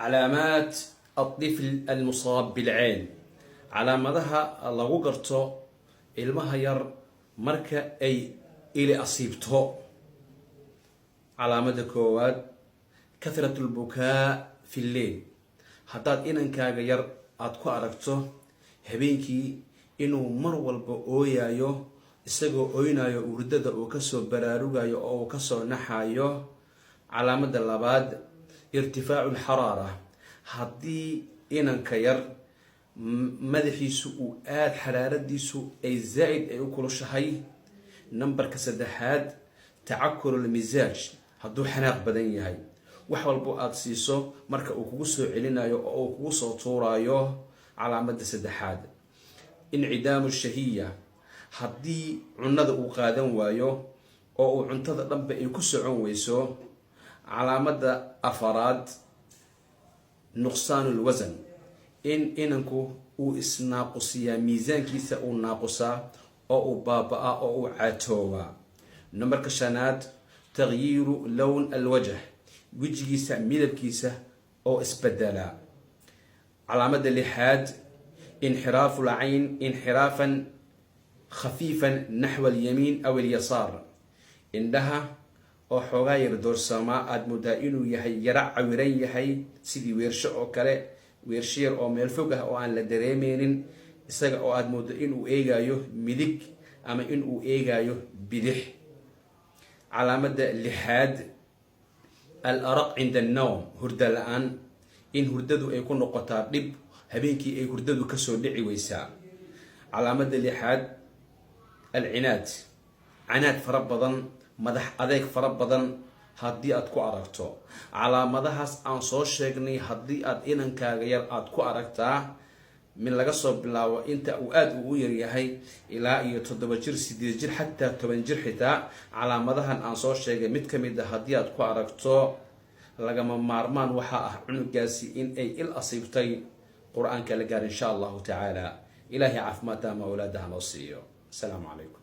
Calaamaat الطفل المصاب بالعين, calaamadaha lagu garto ilmaha yar marka ay ili asiibto. Calaamada koowaad, كثرة البكاء في الليل. Haddaad inankaaga yar aada ku aragto habeenkii inuu mar walba ooyayo, isagoo oynayo hurdada uu kasoo baraarugayo oo uu kasoo naxayo. Calaamada labaad, ارتفاع الحرارة. Haddii inanka yar madaxiisu uu aada xaraaradiisu ay zaa-id ay u kulushahay. Nambarka saddexaad, تعكر المزاج. Hadduu xanaaq badan yahay, wax walbo aada siiso marka uu kugu soo celinayo oo uu kugu soo tuurayo. Calaamada saddexaad, انعدام الشهية. Haddii cunada uu qaadan waayo oo uu cuntada dhanba ay ku socon weyso. Calaamada afaraad, نقصان الوزن, in inanku uu isnaaqusiyaa, miisaankiisa uu naaqusaa oo uu baaba-a oo uu caatoobaa. Nambarka shanaad, تغيير لون الوجه, wejigiisa midabkiisa oo isbedelaa. Calaamada lixaad, انحراف العين انحرافا خفيفا نحو اليمين أو اليسار, indhaha oo xoogaa yar doorsamaa, aada moodaa inuu yahay yaro cawiran yahay, sidii weersho oo kale, weersho yar oo meel fog ah oo aan la dareemeynin, isaga oo aada moodo inuu eegayo midig ama inuu eegayo bidix. Calaamada lixaad, الأرق عند النوم, hurda la-aan, in hurdadu ay ku noqotaa dhib, habeenkii ay hurdadu kasoo dhici weysaa. Calaamada lixaad, العناد, canaad fara badan, madax adeeg fara badan. Haddii aad ku aragto calaamadahaas aan soo sheegnay, haddii aad inankaaga yar aada ku aragtaa min laga soo bilaabo inta uu aada ugu yaryahay ilaa iyo 7 jir, 8 jir, xataa 10 jir, xitaa calaamadahan aan soo sheegay mid ka mid a haddii aad ku aragto, lagama maarmaan waxaa ah cunugaasi in ay il asiibtay. Qur-aanka la gaar, insha Allahu tacaala. Ilaahay caafimaad taama awlaadaha noo siiyo. Asalaamu calaykum.